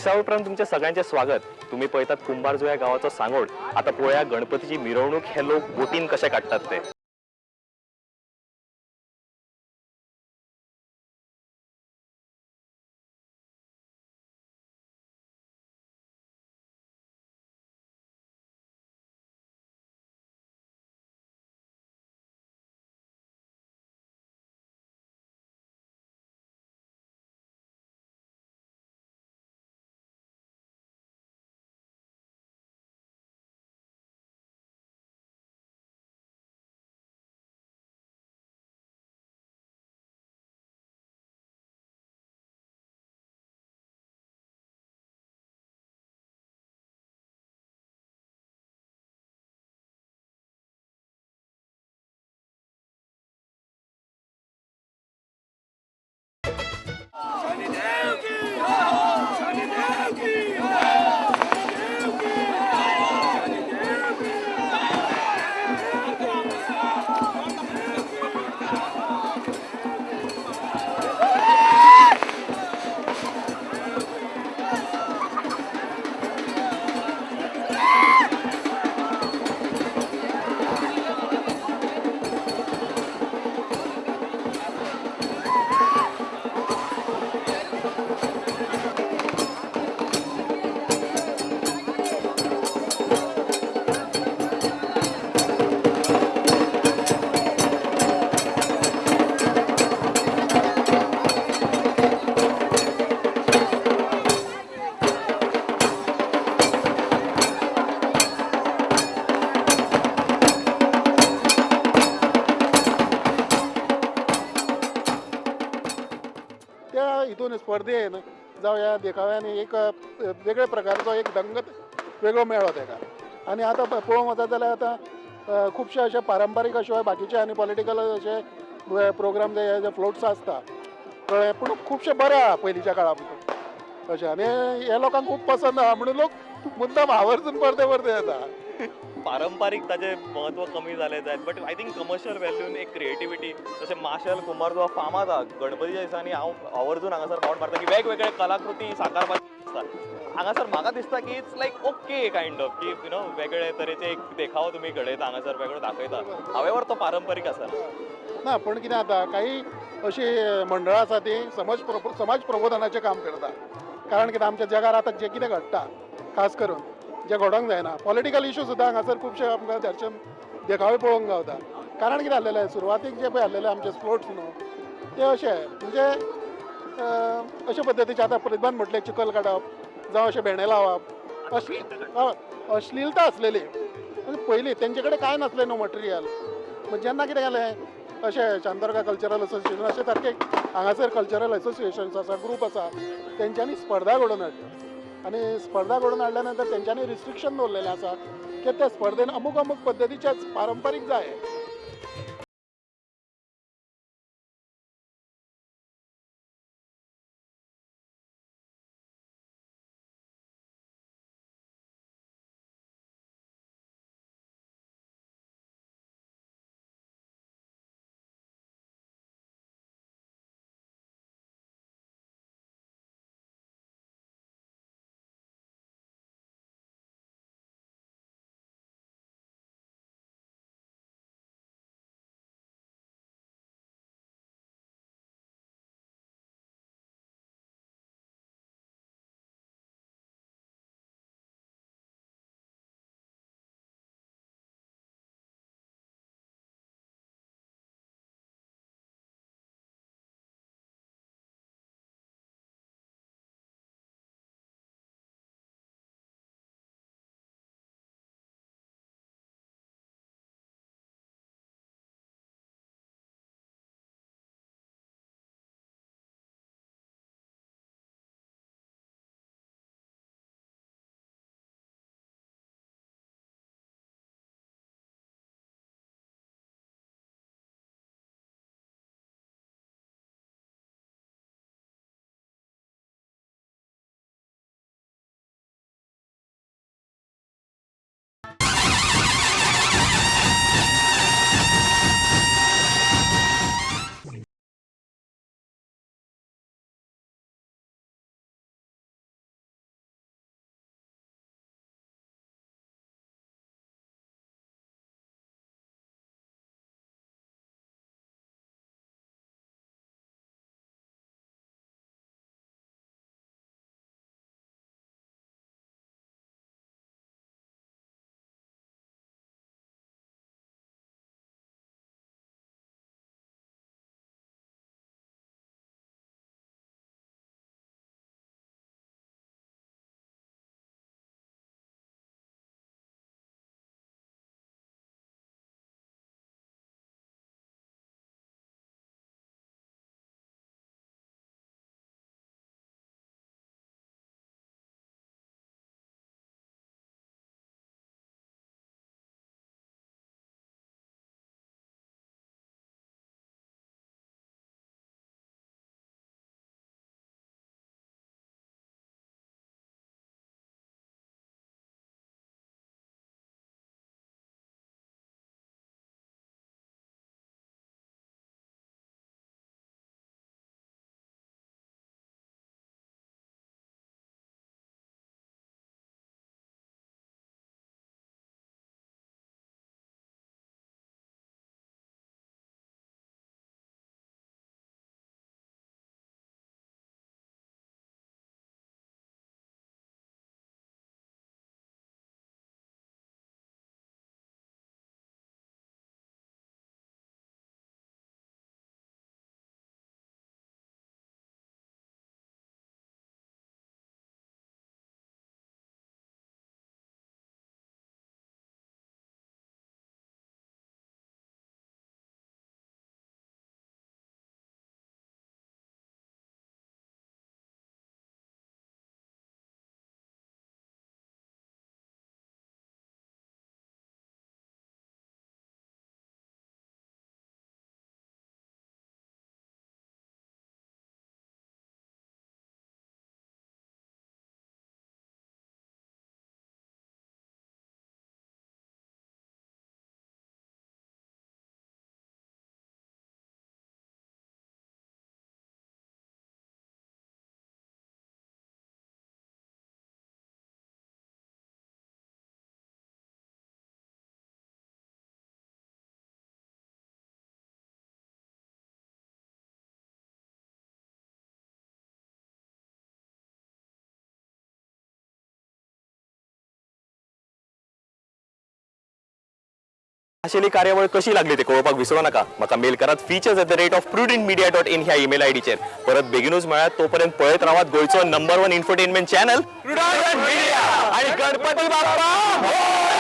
विसाव्या उपरांत तुमच्या सगळ्यांचे स्वागत. तुम्ही पळयतात कुंभारजुव्या गावाचो सांगोड. आता पळोवया गणपतीची मिरवणूक हे लोक बोटीन कशे काडटात ते. त्या हितून स्पर्धेन जावं ह्या देखाव्यांनी एक वेगळे प्रकारचो एक दंगत वेगळो मेळ्ळो तेका. आनी आतां पळोवंक वचत जाल्यार आतां खुबशे अशे पारंपारीक शिवाय बाकीचे आनी पॉलिटिकल अशे प्रोग्राम जे फ्लोट्स आसता, कळ्ळें, पूण खुबशे बरे आहा पयलींच्या काळा भितर अशें. आनी हे लोकांक खूब पसंत आहा म्हणून लोक मुद्दाम आवर्जून परते परते येता. पारंपारीक ताजें म्हत्व कमी जालें जायत, बट I think commercial व्हॅल्यून एक क्रिएटिविटी, जशें माशेल कुंभारजुवा फामाद आहा गणपतीच्या दिसांनी. हांव आवर्जून हांगासर फावट मारता की वेगवेगळे कलाकृती साकारपाची आसता हांगासर. म्हाका दिसता की it's like okay kind of की you know वेगळे तरेचे एक देखावो तुमी घडयता हांगासर, वेगळो दाखयता, हावेवर तो पारंपारीक आसा. ना, पूण कितें जाता, काही अशी मंडळां आसा ती समाज प्रबोधनाचें काम करता. कारण कितें, आमच्या जगार आतां जें कितें घडटा, खास करून जें घडोवंक जायना, पॉलिटिकल इशू सुद्दां हांगासर खुबशे आमकां दर्शन देखावे पळोवंक गावता. कारण कितें जाल्लेलें, सुरवातीक जे पळय आसलेले आमचे स्पोर्ट्स न्हू, ते अशे म्हणजे अशे पद्दतीचे. आतां प्रतिभान म्हटलें चिखल काडप जावं अशें भेंडे लावप, अश्लीलता आसलेली. म्हणजे पयलीं तेंचे कडेन कांय नासलें न्हू मटेरियल. जेन्ना कितें जालें, अशें शांतादुर्गा कल्चरल एसोसिएशन अशें सारके हांगासर कल्चरल एसोसिएशन्स आसा, ग्रूप आसा, तेंच्यांनी स्पर्धा घडोवन हाडल्यो. आनी स्पर्धा घडोवन हाडल्या नंतर तेंच्यांनी रिस्ट्रिक्शन दवरलेलें आसा की त्या स्पर्धेन अमूक अमूक पद्दतीचेच पारंपारीक जाय. खाशेली कार्यावळ कशी लागली ते कळोवपाक विसरू नाका. म्हाका मेल करात features@prudentmedia.in ह्या ईमेल आयडीचेर. परत बेगिनूच मेळ्ळ्यात, तोपर्यंत पळयत रावात गोंयचो नंबर 1 इन्फोटेनमेंट चॅनल मीडिया. आणि गणपती बाप्पा मोरया!